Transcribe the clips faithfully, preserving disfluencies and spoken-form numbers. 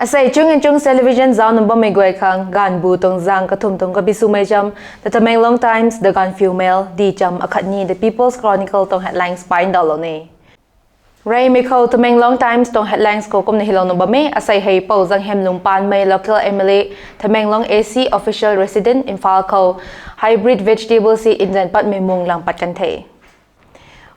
Asei Chung and Chungs Television zauc nunc bammei guay khang ganvbu tuang zaeng kathumh tuang kabi swmei cham, The Tamenglong Times, The Gaanphiu Mail, di cham akhatni The People's Chronicle tuang headlines paan dawlou ni. Reymei khou Tamenglong Times tuang headlines khou kumna hilou nunc bam e. Asei hei Pou Zanghem Lungpanmei, local M L A, Tamenglong A C official residence Imphal khou hybrid vegetable si nzan patmei mung lang pat kan the.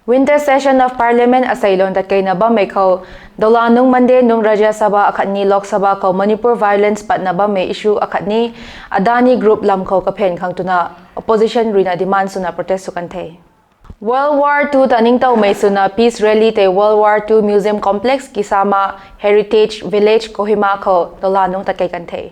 Winter session of Parliament asei lon tat keina bammei khou, dawla nungc Monday nungc Rajya Sabha akhatni Lok Sabha khou Manipur violence patna bammei issue akhatni Adani group lam khou kaphen khang twna opposition ruina demand swna protest sw kan the. World War Two ta ningtowmei swna peace rally tei World War Two Museum Complex, Kisama Heritage Village, Kohima khou dawla nungc tat kei kan the.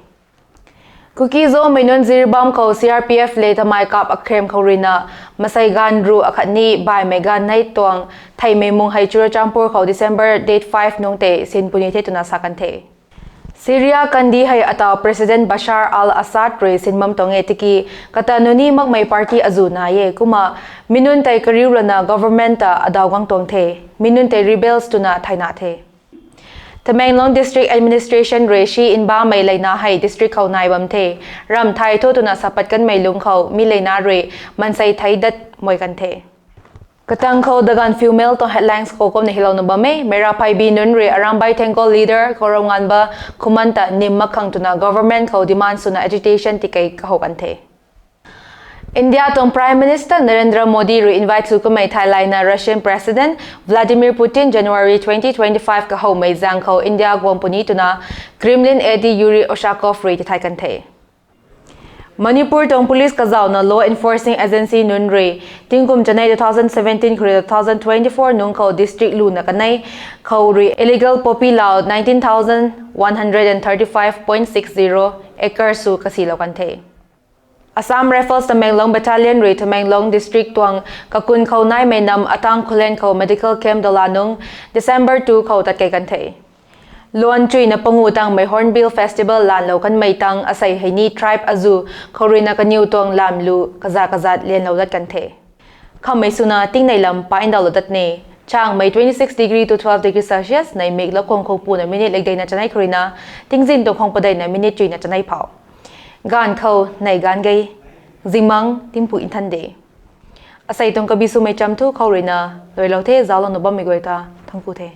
Kuki-Zomei nunc Jiribam khou C R P F le tamei kap akhrem khou ruina masei ganv ruh akhatni baihmei ganv nei tuang theimei mung hei Churachandpur khou December date five nungc tei sin puni the twna sa kan the. Syria kandih hei ataw President Bashar al-Assad rui sin bam tuang e tiki kata nuni makmei party azuh nai e kumna mi nunc tei kariu lana government ta adaw guang tuang the, mi nunc tei rebels twna thayna the. Tamenglong District Administration rui si nbamei leina hei district khou nai bam the. Ramh thay tho twna sa pat kanmei lungc khou mi leina rui mansei thei dat mei kan the. Katang khou The Gaanphiu Mail tuang headlines khou kumna hilou nunc bam e. Meira Phaibi nunc rui Arambai Tenggol leader Khouramnganba Khuman ta nim mak khang twna government khou demand swna agitation tikei kahou kan the. India tuang Prime Minister Narendra Modi rui invite sw kamei thai layna Russian President Vladimir Putin January twenty twenty-five kahowmei zaeng khou India guang puni twna Kremlin aide Yuri Ushakov rui tithay kan the. Manipur tuang police kazauhna law enforcing agency nunc rui tingkum chanei two thousand seventeen khou rui two thousand twenty-four nungc khou district luna kanei khou rui illegal poppy lau nineteen thousand one hundred and thirty-five point six zero acre sw kasilou kan the. Assam Rifles Tamenglong Battalion rui Tamenglong District tuang kakun khou naimei nam Atang Khullen khou medical camp dawla nungc December two khou tat kei kan the. Luan chuyna pangu tangmei Hornbill Festival lanlou kanmei tang asei hei ni tribe azuh khou ruina kaniw tuang lamlu kazat kazat lianlou dat kan the. Khammei swna tingnei lam paan dawlou dat ni. Changmei twenty-six degree to twelve degree Celsius, neihmik lakhwang khou puna minute lekdeina chanei khou ruina, tingzin tuang khwang padeina minute chuyna chanei phou. Ganv khou nei ganv gei, zingmang tingpuk nthan de. Asei tuang kabi swmei cham thu khou ruina luailou the, zauclou nunc bammei guay ta thangc ku the.